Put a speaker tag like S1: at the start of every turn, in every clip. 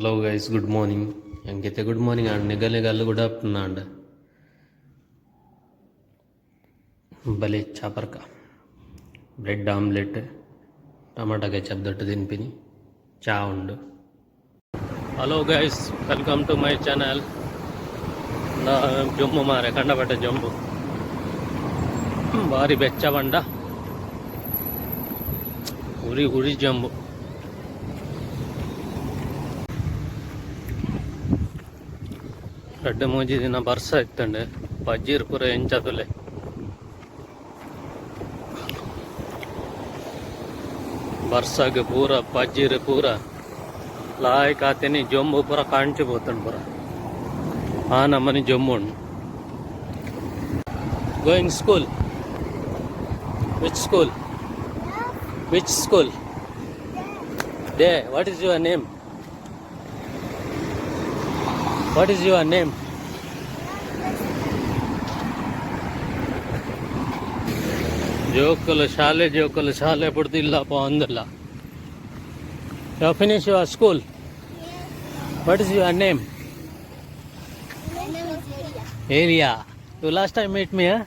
S1: Hello guys, good morning. ಎಂಕೈತೆ good morning and ನಿಗಲ್ ನಿಗಲ್ ಗುಡ್ ಆಫ್ಟರ್ನೂನ್ and. ಬಲೆ ಚಾಪರ್ಕ ಬ್ರೆಡ್ ಆಮ್ಲೆಟ್ ಟೊಮಾಟೊ ಕೆಚಪ್ ದೊಟ್ಟು ತಿನ್ಪಿನಿ, ಚಾ ಉಂಡು. Hello guys, welcome to my channel. ಜೊಂಬು ಮಾರೆ, ಕಂಡಪಟ್ಟೆ ಜೊಂಬು, ಬಾರಿ ಬೆಚ್ಚ ಬಂಡ, ಉರಿ ಉರಿ ಜಂಬು. ರಡ್ಡ್ ಮೂಜಿ ದಿನ ಬರ್ಸ ಇತ್ತಂಡೆ, ಪಜ್ಜೀರ್ ಪೂರ ಎಂಚ ತುಲೆ. ಬರ್ಸಗ್ ಪೂರ ಪಜ್ಜೀರ್ ಪೂರ ಲಾಯ್ಕ್ ಆತಿನಿ. ಜೊಂಬು ಪೂರ ಕಾಂಚಿ ಪೋತುಂಡು ಪೂರ. ಆ ನಮನಿ ಜೊಂಬು ಉಂಡು. Going school? Which school? Which school? They, what is your name? What is your name? ಜೋಕುಲು ಶಾಲೆ, ಜೋಕುಲು ಶಾಲೆ ಬುಡ್ದಿಲ್ಲಪ್ಪ ಅಂದಿಲ್ಲ. You finish your school? What is your name?
S2: My name is Elia.
S1: Elia. You last time meet me, huh?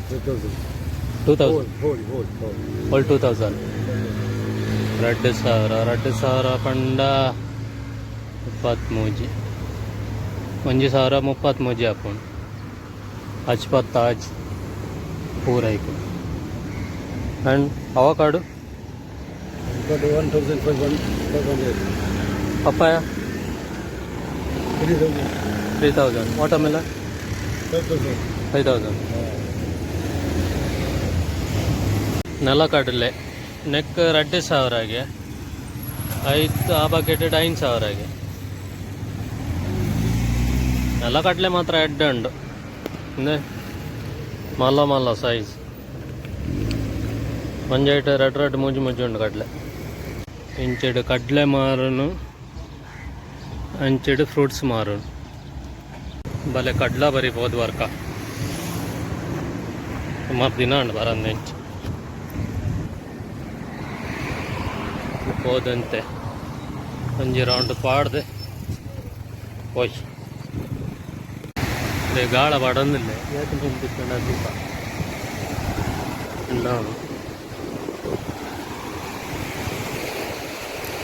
S3: 2,000.
S1: 2,000.
S3: Whole, whole, whole.
S1: Whole 2,000. 2000, 2000 ಪಂಡ ಇಪ್ಪತ್ಮೂಜಿ, ಒಂಜಿ ಸಾವಿರ ಮುಪ್ಪತ್ಮೂಜಿ ಆಪುಂಡು. ಅಜ್ಪತ್ತಾಜ್ ಪೂರೈಕು. And avocado?
S3: Got 1,500.
S1: Papaya?
S3: 3,000.
S1: 3,000. Watermelon?
S3: 5,000.
S1: 5,000. ನೆಲಕಡಲೆ neck 2000ಗೆ ಐದು, ಆ ಬಕೆಟ್ 5000ಗೆ. ನೆಲಕಡಲೆ ಮಾತ್ರ ಎಡ್ಡೆ ಉಂಡು. ಇಂದೆ ಮಲ್ಲ ಮಲ್ಲ ಸೈಜ್. ಒಂಜೈಟ್ ರಡ್ಡ್ ರಡ್ಡ್ ಮೂಜಿ ಮೂಜಿ ಉಂಡು ಕಡಲೆ. ಇಂಚಿಡ್ ಕಡಲೆ ಮಾರುನು, ಅಂಚಿಡ್ ಫ್ರೂಟ್ಸ್ ಮಾರುನು. ಬಲೆ ಕಡ್ಲ ಬರಿ ಪೋದು ವರ್ಕ ಸುಮಾರು ದಿನ ಉಂಡು ಬರಂದೆ. ಇಂಚ್ ಪೋದಂತೆ ಒಂಜಿ ರೌಂಡ್ ಪಾಡ್ದೆ ಪೋಯ್. ಗಾಳ ಬಡೊಂದಿಲ್ಲ. ಏತ್ ಮೀನ್ ತಿಕ್ಕಂಡ ದೀಪ ಉಂಡಾ?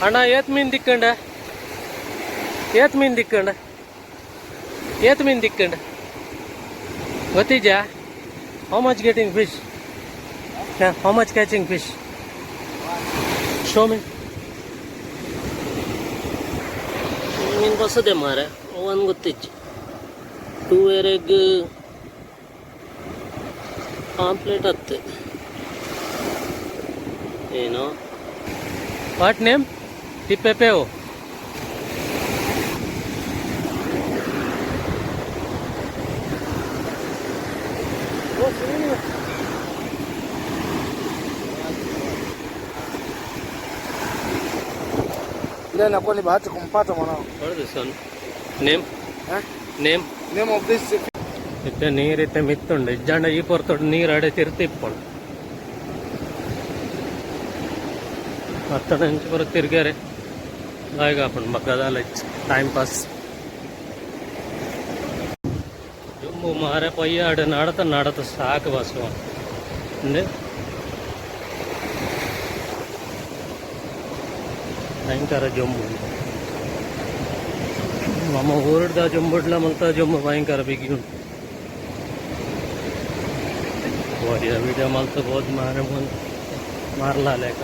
S1: ಅಣ್ಣ, ಏತ್ ಮೀನ್ ತಿಕ್ಕಂಡ? ಏತ್ ಮೀನ್ ತಿಕ್ಕಂಡ? ಏತ್ ಮೀನ್ ತಿಕ್ಕಂಡ ಗೊತ್ತಿದ್ಯಾ? How much getting fish? How much catching fish? Show me. ಮೀನ್ ಬಸದೆ ಮಾರೆ, ಒಂದು ಗೊತ್ತಿಜ್ಜಿ. ಟೂ ಎರೆಗ್ ಪಾಂಪ್ಲೆಟ್ ಹತ್ತು ಏನೋ. What name? ಟಿಪ್ಪೆಪೇವು.
S3: Ile inakuwa ni bahati kumpata mwanao.
S1: What is this one? Name?
S3: Eh?
S1: Name?
S3: Name of this?
S1: ಇತ್ತೆ ನೀರಿತ್ತೆ ಮಿತ್ತುಂಡು. ಇಜ್ಜಾಂಡ ಈ ಪೊರ್ತುಡು ನೀರು ಅಡೆ ತಿರ್ತಿಪ್ಪುಂಡು. ಅತ್ತಡ ಇಂಚ ಪೂರ ತಿರ್ಗ್ಯಾರೆ ಲಾಯ್ಕ್ ಆಪುಂಡು. ಬೊಕ್ಕ ಟೈಮ್ ಪಾಸ್. ಜೊಂಬು ಮಾರೆ, ಪೊಯ್ಯಾಡು ನಡತ ನಡತ ಸಾಕು ಬಸ್. ಉಂದು ಭಯಂಕರ ಜೊಂಬು. ನಮ್ಮ ಊರುಡ್ದ ಜೊಂಬುಡ್ಲ ಮಲ್ತ ಜೊಂಬು ಭಯಂಕರ ಬಿಗಿ ಉಂಟು. ಒರಿಯ ವಿಡಿಯೋ ಮಲ್ತ ಬೋದು ಮಾರೆ, ಮಾರ್ಲ ಲೇಕ.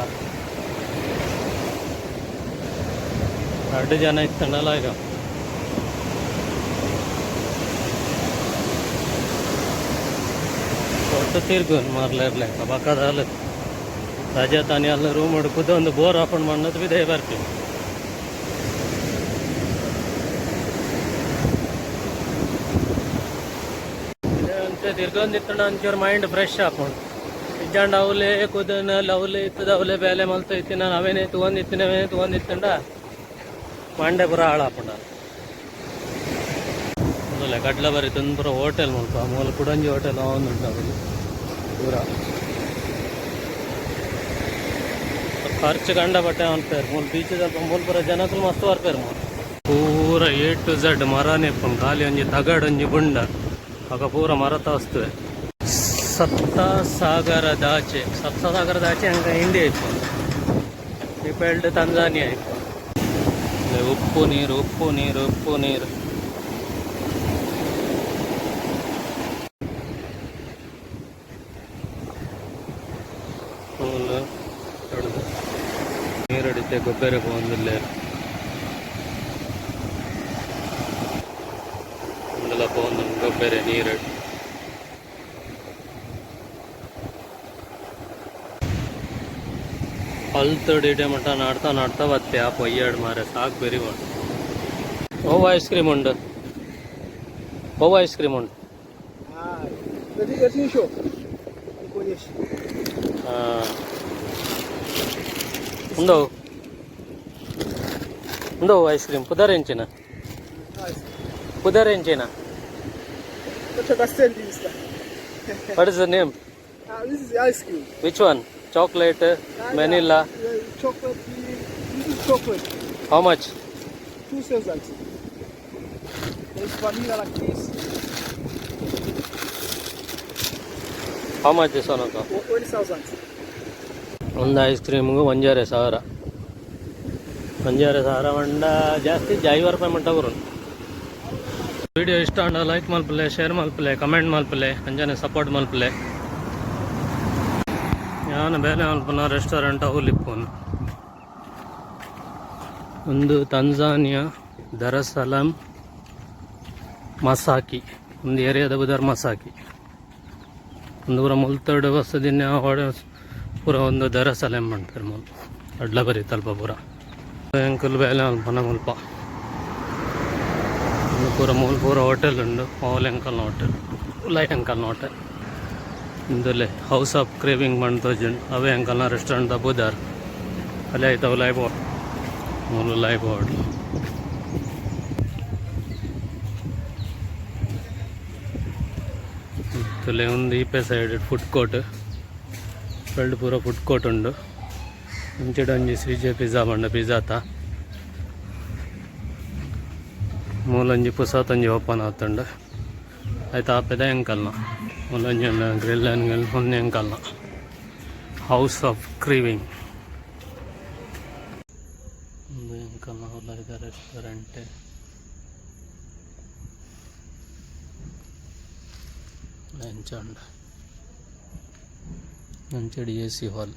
S1: ರಡ್ಡ್ ಜನ ಇತ್ತಂಡಲ ಈಗ ಒಟ್ಟು ತಿರ್ಗುನ್ ಮಾರ್ಲ ಇರ್ಲೇಕ. ಬಕ್ಕದ ರಜೆ ತಾನಿ ಅಲ್ಲ ರೂಮ್ ಹುಡುಕುದು ಒಂದು ಬೋರ್ ಆಪನ್ ಮಣ್ಣದು ಬಿದೇ ಬರ್ತೀವಿ. ಅಂತೆ ತಿರ್ಗೊಂದಿತ್ತಂಡ ಒಂಚೂರು ಮೈಂಡ್ ಫ್ರೆಶ್ ಆಪುಂಡು. ಇಜ್ಜಾಂಡ ಅವಲೇ ಕುದನ ಅವಲೇ ಇತ್ತದ, ಅವಲೇ ಬೇಲೆ ಮಲ್ತ ಇತ್ತಿನ, ಅವೇನೇ ತಗೊಂದಿತ್ತಿನ, ಅವೇನೇ ತಗೊಂದಿತ್ತಂಡ ಮಂಡೆ ಪೂರ ಹಾಳಾಪುಂಡ. ತೂಲೆ ಕಡ್ಲ ಬರಿ ಪೂರ ಹೋಟೆಲ್ ಮುಲ್ಪ ಮೂಲ ಕುಡಂಜಿ ಹೋಟೆಲ್ ಉಂಟು ಅವಲ್ಲಿ ಪೂರ ಖರ್ಚು ಕಂಡ ಬಟ್ಟೆ ಅನ್ಪೇರು ಮೂಲ ಬೀಚ್ ಅಲ್ಪ ಮೂಲ ಪೂರ ಜನಕುಲು ಮಸ್ತ್ ಬರ್ಪೇರು ಮೂಲ. ಪೂರ ಎ ಟು ಝಡ್ ಮರನೇ ಇಪ್ಪುಂಡು. ಖಾಲಿ ಒಂಜಿ ತಗಡೊಂಜಿ ಬುಂಡ ಆಗ ಪೂರ ಮರತ ವಸ್ತುವೆ. ಸಪ್ತ ಸಾಗರದಾಚೆ, ಸಪ್ತ ಸಾಗರದಾಚೆ ಹಂಗ ಇಂಡಿಯಾ ಇಪ್ಪುಂಡು, ಇಪೆಲ್ಡ್ ತಂಜಾನಿಯಾ ಇಪ್ಪುಂಡು. ಉಪ್ಪು ನೀರು, ಉಪ್ಪು ನೀರು, ಉಪ್ಪು ನೀರು. ಮೂಲು ನೀರಡಿತೆ ಗೊಬ್ಬರ ಪೋವೊಂದುಲ್ಲೆರ್. ಉಂದುಲ ಪೋವೊಂದುಂಡು ಗೊಬ್ಬೆರೆ ನೀರಡ್. ಅಲ್ತುಡು ಇಡೆ ಮುಟ್ಟ ನಾಡ್ತಾ ನಾಡ್ತಾ ಬತ್ತೆ. ಆ ಪೊಯ್ಯಾಡ್ ಮಾರೆ, ಸಾಕ್ ಬೆರಿ ಉಂಡು. ಓ ಐಸ್ ಕ್ರೀಮ್ ಉಂಡು, ಓ ಐಸ್ ಕ್ರೀಮ್ ಉಂಡು.
S3: Let me show. Nikuonyeshe.
S1: ಉಂದು ಉಂದು ಐಸ್ ಕ್ರೀಮ್ ಪುದರ್ ಎಂಚಿನ? ಪುದರ್ ಎಂಚಿನ?
S3: What send this?
S1: What is the name?
S3: This is ice cream.
S1: Which one? Chocolate, vanilla?
S3: Chocolate. This is chocolate.
S1: How much?
S3: 2,000. There's vanilla like this.
S1: How much this one?
S3: 1,000.
S1: ಒಂದು ice ಕ್ರೀಮ್ಗೆ 1,500. 1,500 ಪಂಡ ಜಾಸ್ತಿ, 5 ರೂಪಾಯಿ ಮಟ್ಟ ಬರುಂಡು. Video ಇಷ್ಟ ಆಂಡ like ಮಲ್ಪಲೆ, share ಮಲ್ಪಲೆ, comment ಮಲ್ಪಲೆ, ಅಂಚನೆ support ಮಲ್ಪಲೆ. ಯಾನ್ ಬೇಲೆ ಮಲ್ಪುನ ರೆಸ್ಟೋರೆಂಟ್ ಅವುಲು ಇಪ್ಪುನು. ಒಂದು ತಂಜಾನಿಯಾ ದರಸಲಾಂ ಮಸಾಕಿ, ಒಂದು ಏರಿಯಾದ ಬುದರ್ ಮಸಾಕಿ. ಒಂದು ಪೂರ ಮುಲ್ತಡು ಬಸ್ಸದಿನ ಪೂರ ಒಂದು ದರಸಲೇಂ ಪನ್ಪೆರ್ ಮೂಲು. ಅಡ್ಲ ಬರಿ ತಲ್ಪ ಪೂರ ಎಂಕುಲು ಬೇಲೆ ಮಲ್ಪುನ ಮುಲ್ಪ. ಉಂದು ಪೂರ ಮೂಲು ಪೂರ ಹೋಟೆಲ್ ಉಂಡು. ಓಲ್ ಎಂಕಲ್ನ ಹೋಟೆಲ್, ಉಲಾಯಿ ಎಂಕಲ್ನ ಹೋಟೆಲ್. ಇಂದುಲೆ ಹೌಸ್ ಆಫ್ ಕ್ರೇವಿಂಗ್ ಪಂದ್ ತೋಜುಂಡು. ಅವೇ ಎಂಕಲ್ನ ರೆಸ್ಟೋರೆಂಟ್ ದ ಪುದರ್. ಅಲ್ಲೇ ಐತ ಉಲಾಯಿ ಪೋವೊಡು, ಮೂಲು ಉಲಾಯಿ ಪೋವೊಡು. ತುಲೆ ಒಂದು ಈಪೆ ಸೈಡ್ ಫುಡ್ ಕೋರ್ಟ್ ರಡ್ಡ್ ಪೂರ ಫುಡ್ ಕೋರ್ಟ್ ಉಂಡು. ಅಂಚೆಡ್ ಒಂಜಿ ಸಿ ಜೆ ಪಿಜ್ಜಾ ಪಂಡ ಪಿಜ್ಜಾತ. ಮೂಲೊಂಜಿ ಪೊಸತೊಂಜಿ ಓಪನ್ ಆತುಂಡು. ಐತ ಆಪೆದ ಎಂಕಲ್ನ ಮೂಲೊಂಜಿ ಗ್ರಿಲ್ ಉಂದು ಎಂಕಲ್ನ ಹೌಸ್ ಆಫ್ ಕ್ರೀವಿಂಗ್. ಉಂದು ಎಂಕಲ್ನ ಉಲಾಯಿದ ರೆಸ್ಟೋರೆಂಟ್. ಎಂಚ ಉಂಡು ಅಂಚೆಡ್ ಎ ಸಿ ಹಾಲ್.